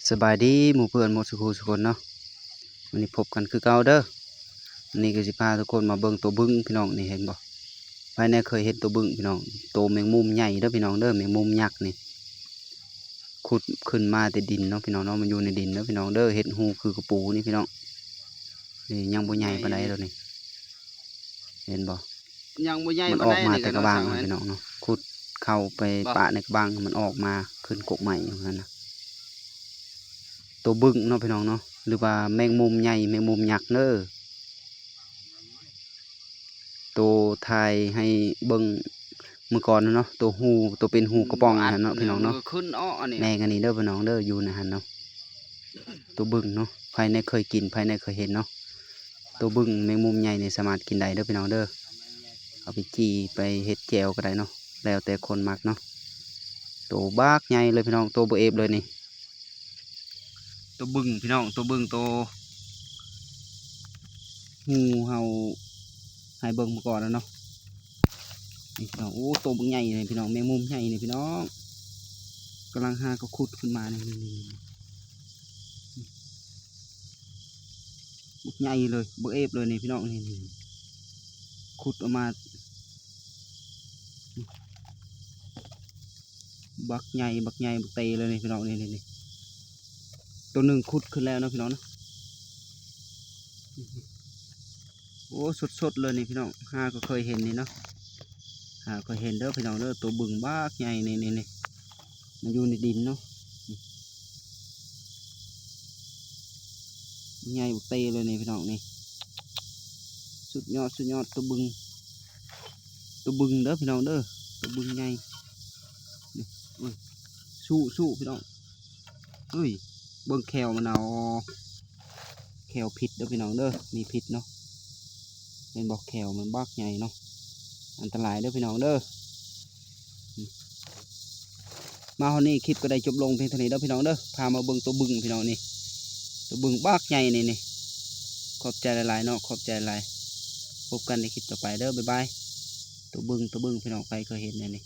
ສະບາຍດີໝູ່ເພື່ອນໝົດສູ່ຜູ້ສູ່ຄົນເນາະ, ມື້ນີ້ພົບກັນຄືເກົ່າເດີ. ມື້ນີ້ກໍຊິພາທຸກຄົນມາເບິ່ງໂຕບຶງພີ່ນ້ອງ. ນີ້ເຫັນບໍ່? ໃຜແດ່ເຄີຍເຫັນໂຕບຶງພີ່ນ້ອງ? ໂຕແມງມຸມໃຫຍ່ເດີພີ່ນ້ອງເດີ, ແມງມຸມຍັກນີ້ ຂຸດຂຶ້ນມາແຕ່ດິນເນາະພີ່ນ້ອງເນາະ, ມັນຢູ່ໃນດິນເດີພີ່ນ້ອງເດີ, ເຮັດຮູຄືກະປູນີ້ພີ່ນ້ອງ. ນີ້ຍັງບໍ່ໃຫຍ່ປານໃດໂຕນີ້ ເຫັນບໍ່? ຍັງບໍ່ໃຫຍ່ ມັນອອກມາແຕ່ກະບັງພີ່ນ້ອງເນາະ, ຂຸດເຂົ້າໄປປະໃນກະບັງ ມັນອອກມາຂຶ້ນກົກໃໝ່ຢູ່ຫັ້ນນະ. ໂຕບຶງເນາະພີ່ນ້ອງເນາະ ຫຼືວ່າແມງມຸມໃຫຍ່ ແມງມຸມຍັກເດີ. ໂຕຖ່າຍໃຫ້ເບິ່ງມື້ກ່ອນເນາະ, ໂຕຮູ ໂຕເປັນຮູກະປ໋ອງຫັ້ນເນາະພີ່ນ້ອງເນາະ. ແມງອັນນີ້ເດີພີ່ນ້ອງເດີ, ຢູ່ໃນຫັ້ນເນາະ. ໂຕບຶງເນາະ, ໃຜແດ່ເຄີຍກິນ ໃຜແດ່ເຄີຍເຫັນເນາະ. ໂຕບຶງແມງມຸມໃຫຍ່ນີ້ສາມາດກິນໄດ້ເດີພີ່ນ້ອງເດີ, ເອົາໄປຈີ່ໄປເຮັດແຈ່ວກໍໄດ້ເນາະ, ແລ້ວແຕ່ຄົນມັກເນາະ. ໂຕບັກໃຫຍ່ເລີຍພີ່ນ້ອງ, ໂຕບໍ່ເອບເລີຍນີ້. ໂຕບຶງພີ່ນ້ອງ, ໂຕບຶງ ໂຕຮູເຮົາໃຫ້ເບິ່ງມື້ກ່ອນແລ້ວເນາະ. ນີ້ພີ່ນ້ອງ, ໂອ້ ໂຕບັກໃຫຍ່ນີ້ພີ່ນ້ອງ, ແມງມຸມໃຫຍ່ນີ້ພີ່ນ້ອງ, ກຳລັງຫາກໍຂຸດຂຶ້ນມານີ້. ນີ້ ນີ້ ນີ້ ບັກໃຫຍ່ເລີຍ ບັກເອບເລີຍນີ້ພີ່ນ້ອງ. ນີ້ ນີ້ ຂຸດອອກມາ ບັກໃຫຍ່ ບັກໃຫຍ່ ບັກເຕເລີຍນີ້ພີ່ນ້ອງ. ນີ້ ນີ້ ນີ້ ໂຕໜຶ່ງຂຸດຂຶ້ນແລ້ວເນາະພີ່ນ້ອງເນາະ. ໂອ້ ສົດໆເລີຍນີ້ພີ່ນ້ອງ, ຫາກໍເຄີຍເຫັນນີ້ເນາະ, ຫາກໍເຫັນເດີພີ່ນ້ອງເດີ. ໂຕບຶງບັກໃຫຍ່ນີ້ ນີ້ ນີ້ ມັນຢູ່ໃນດິນເນາະ, ໃຫຍ່ບັກເຕເລີຍນີ້ພີ່ນ້ອງ. ນີ້ ສຸດຍອດ ສຸດຍອດ ໂຕບຶງ ໂຕບຶງເດີພີ່ນ້ອງເດີ, ໂຕບຶງໃຫຍ່. ນີ້ ໂອ້ຍ ສູ້ໆ ພີ່ນ້ອງ. ເອີຍ ເບິ່ງແຂ້ວມັນເອົາ, ແຂ້ວພິດເດີພີ່ນ້ອງເດີ, ມີພິດເນາະ. ເຫັນບໍ່? ແຂ້ວມັນບັກໃຫຍ່ເນາະ, ອັນຕະລາຍເດີພີ່ນ້ອງເດີ. ມາຮອດນີ້ຄລິບກໍໄດ້ຈົບລົງພຽງເທົ່ານີ້ເດີພີ່ນ້ອງເດີ, ພາມາເບິ່ງໂຕບຶງພີ່ນ້ອງ. ນີ້ ໂຕບຶງບັກໃຫຍ່ນີ້ ນີ້. ຂອບໃຈຫຼາຍໆເນາະ, ຂອບໃຈຫຼາຍ. ພົບກັນໃນຄລິບຕໍ່ໄປເດີ, ບາຍບາຍ. ໂຕບຶງ ໂຕບຶງ ພີ່ນ້ອງ ໃຜເຄີຍເຫັນແດ່ນີ້?